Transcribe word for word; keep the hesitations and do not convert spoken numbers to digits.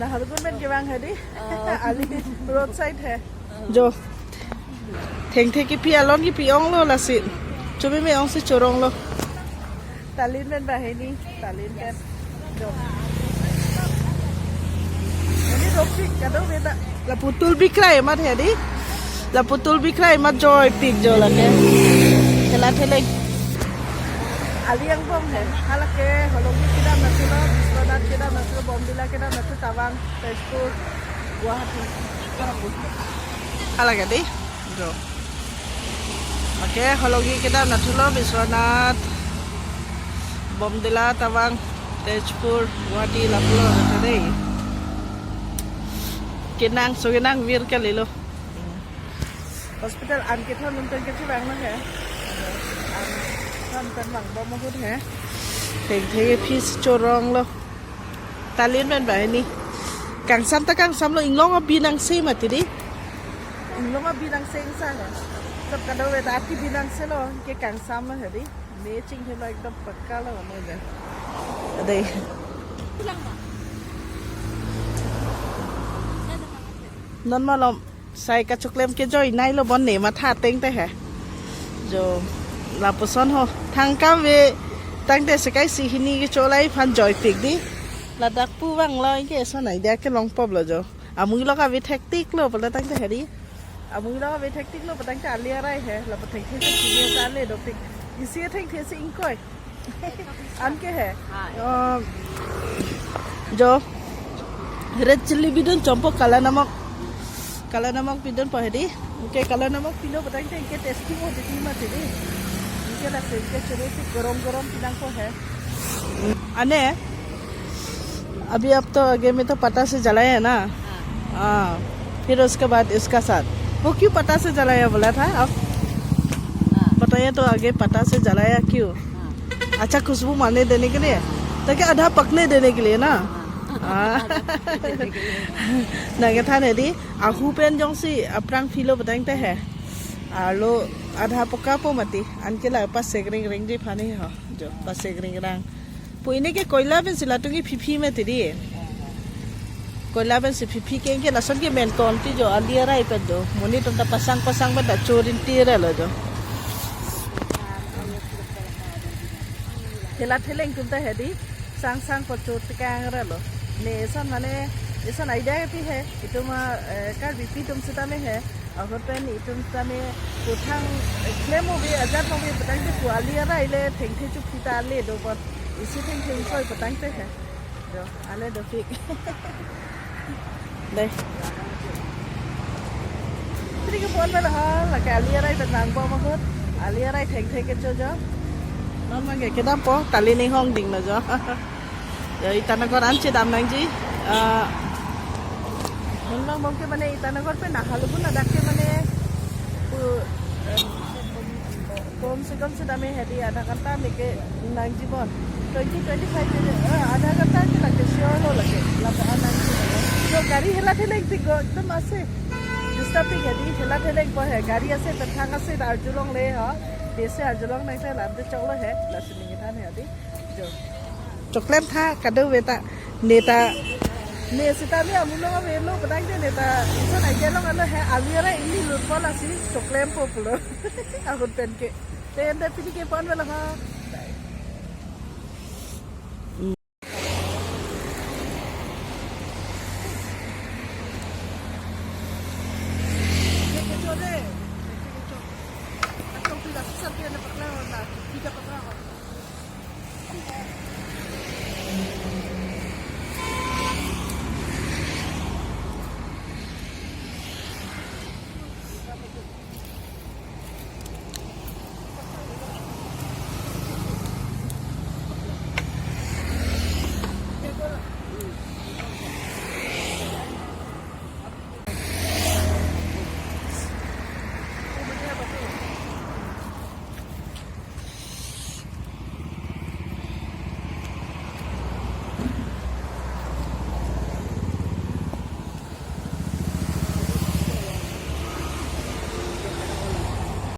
Naharlagun pen kevang hedi. Oh. Ali roadside he. Jo. Thengthe kipi alon kipi onglo lasi. Chumi me ongsi choronglo. Talin pen banghini, talin pen. Jo. Ini dopik, kadokave ta. Lapu toll bikrai amat hedi. Lapu toll bikrai amat joipik jo lake. Thela theleng. Ali angbong he. Halake Holongi kedam nathulo, Biswanath kedam nathulo, Bomdila kedam nathu, Tawang, Tezpur, Guwahati. Halake dei. Jo. Oke, Holongi kedam nathulo, Biswanath, Bomdila, Tawang, Tezpur, Guwahati, lapulo dei. Kenang, so kenang vir kalilo. Hospital an kethon nung pen kethon vanglo he. An kethon pen vangbom ahut he. Thengthe kepisi choronglo. Talin pen banghini. Kangsam ta kangsamlo, inglong abi nangse mati dei. Inglong abi nangse ingsa he. Sab kadokave ta ati bi nangse lo, ke kangsamlo hedi. Me chingthelo ekdom pakka lo mo ja. Adei. Non malom sai kachoklem ke joinai lo, bonne matha ateng te he. Jo, lapuson ho. Thangkam ave tangte sekai si hini kecholai aphan joipik dei. Ladak pu vanglo, anke eson idea kelong pop lo jo. Amonit lo kave thektik lo pula tangte hedi. Amonit lo kave thektik lo pula tangte ali arai he. Lapu thengthe si hini ta le dopik. Isi thengthe si ingkoi. Anke he. Hai. Oh, jo. Red chilli bidun chompo, kala namak. Kala namak bidunpo hedi. Anke kala namak pilo pula tangte anke tasty mo dei mati dei. Anke lasi anke chorong si gorom gorom pinangpo he. Ane, अभी आप तो आगे में तो पत्ता से जलाया है ना? हाँ। हाँ, फिर उसके बाद इसका साथ। वो क्यों पत्ता से जलाया बोला था आप? हाँ। बताइए तो, आगे पत्ता से जलाया क्यों? हाँ। अच्छा खुशबू मारने देने के लिए, ताकि आधा पकने देने के लिए ना? हाँ। हाँ। Nangkethan hedi, ahu pen jongsi aphrang philo pula tangte he. Arlo adha pokapo mati, anke la pasek ring ring ji aphan he ho, jo, pasek ring rang. Pu ini ke koila pensi latum kephi phi mati dei. Koila pensi phi phi ke, anke lason ke men konti jo, ali arai pen do. Monit atum ta pasang pasang pen ta chorin tire lo jo. Thela theleng atum ta hedi, sang sang ko chot kang ra lo. Ne eson mane, eson idea pi he, itum, eh, Karbipi atum sitame he. Ahut pen itum tame puthang, eh, klem ave, ajat ave pula tangte pu ali arai le thengthe chuphi ta le do apot. Isi thengthe ingkoi pula tangte he. Jo, ale dopik. Dei. Pini ke pon avelo ha, lake ali arai pen vangbom ahut. Ali arai thengthe kecho jo. Non abang ke kedampo, talin inghong dinglo jo. Ya, Itanagar an chedam nangji. Ah, non abang bom ke mane Itanagar pen Naharlagun ladak ke mane, pu, eh, kom se kom sitame hedi adha ghanta me ke nangji bon. Twenty, twenty-five minute, eh, adha ghanta ke lake sure lo lake. Lapu an nangji lo. Jo gari hela theleng tik go, ekdom ase. Disturbing hedi, hela thelengpo he. Gari ase, pethang ase, ta arjulongle ha. Besi arjulong nangkle lam te choklo he. Lasi ningkan he hedi. Jo. Choklem tha, kadokave ta, ne ta. Ne sitame amonit lo kave lo pula tangte ne ta. Eson idea long alo he, ali arai ingni lutpo lasi choklempo pulo. Ahut pen ke. Te ante pini ke pon avelo ha.